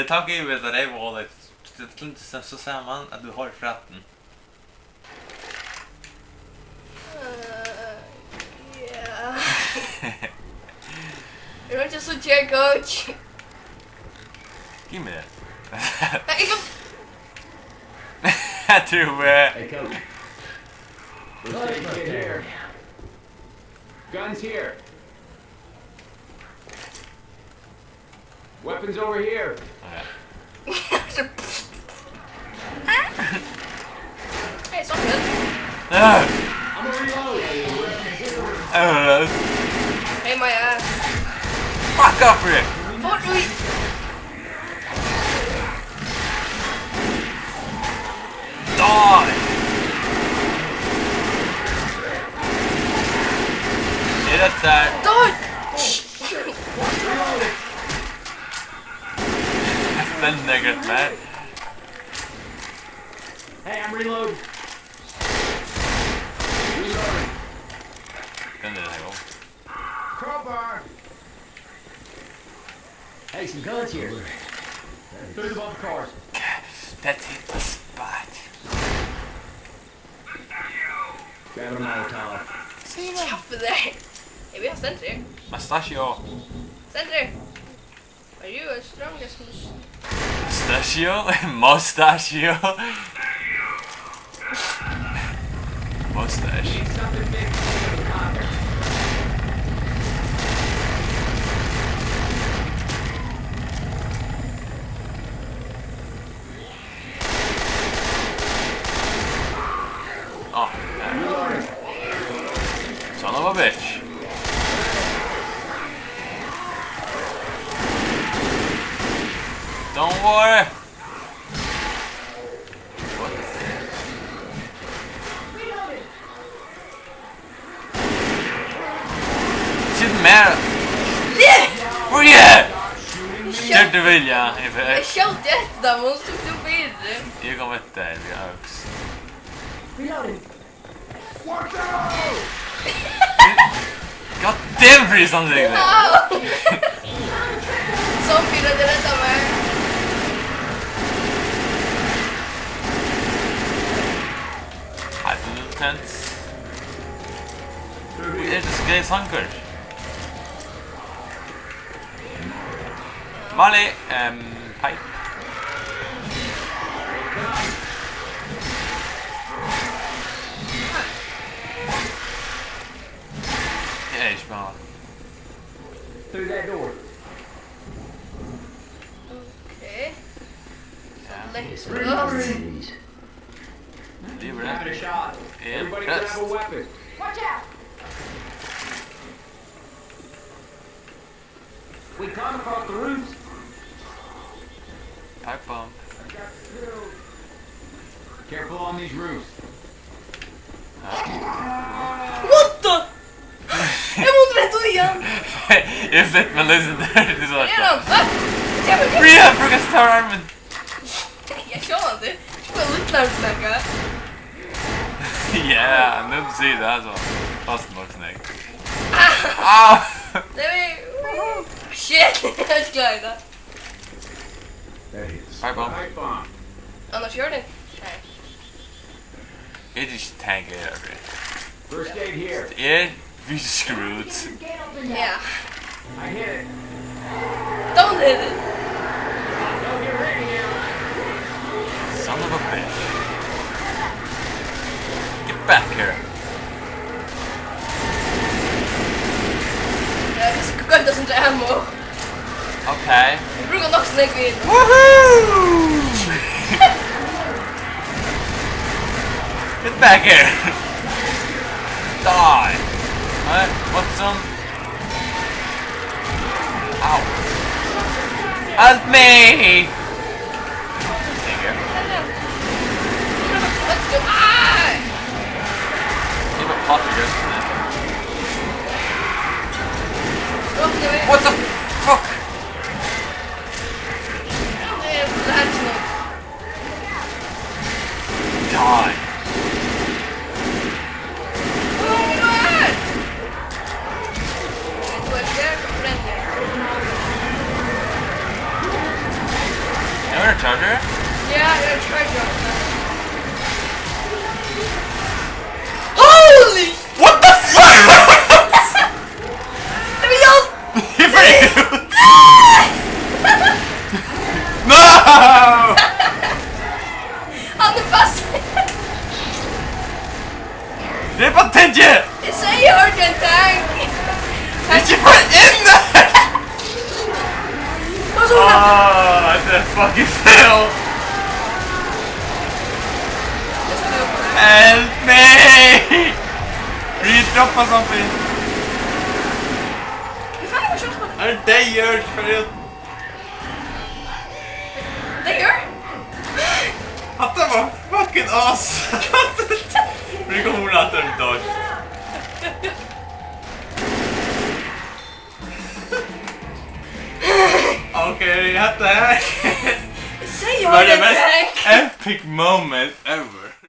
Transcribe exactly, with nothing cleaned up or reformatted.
Tá gevur vit tað reyva holið. Tað klumsar so saman, at tú hoyrir frætin. Øh, ja. Eg vil ikki síggja Coach. Giv meg tað. Nei, eg kom- Eg trúi. Hey, Coach. Let's take it here. Guns here. Weapons over here. Okay. Hey, it's all good. Ah. I'm gonna reload. Ah. Hey, my ass. Fuck off, Rick. Fuck me. Die. Er hetta Die. Spennende, gutt, man. Hey, I'm reloading. Reloading. Den er her også. Crowbar. Hey, some guns here. Through the bumper cars. That hit the spot. Grab a Molotov. Kjafti tær. Eg vil ha Sentry. Mustachio. Sentry. Are you as strong as mus- Mustachio? Mustachio? Mustache. Need something big to put in the car. Oh, yeah. Son of a bitch. Don't worry. What the fuck? Sit mær. Yeah! Oh yeah! Ger du vilja, eg fer. Eg skjóti eftir teimum, so tú fyri. Eg kom eftir tær, eg øks. Reloading. Watch out! God damn, Freeze, I'm saying that. Zombie, redda mær. Hide in the tents. Who is this gay sangur? Marley, ehm, pipe. Eg eri ikki bara. Through that door. Okay. Ja. Let's go. Give it a shot. Everybody grab a weapon. Watch out! We come across the roofs. Pipe bomb. Careful on these roofs. What the? Eg mundi rett í hann. Eg fekk meg lýsandi. Tað er so. Er hann? Hvat? Kemur, kemur. Bria, brúka stóra armin. Ja, sjálvandi. Sjálvandi lítla armin nakað. Ja, nú sigur tað, altso. Fast nokk snakk. Ah! Nei, men, shit, eg er ikki klár í tað. Pipe bomb. Annars gjør det. Nei. It is tank air. First aid here. Air, we screwed. Yeah. I hit it. Don't hit it. Don't get ready here. Son of a bitch. Get back here. Ja, eg skal goyma tað sum ammo. Okay. Vit brúka nokk so nógv í. Woohoo! Get back here! Die! What? What's some? Ow! Help me! Thank you. Give a puff of this. What the fuck? Die. Hunter? Yeah, yeah, try to. Holy! What the fuck? Let me go! He failed! No! On the bus! Drepa Teddy! Eg sigi orðið tank! Ikki fara inn! What's all that? Ah, the fucking fail! Help me! Vit droppa something! Hví farin var sjálvt? Er deyður, hvar er Deyður? Hatta var fucking awesome! Vit koma aftur til dodge. Okay, hatta her Sigi var the orðið mest tank! Epic moment ever.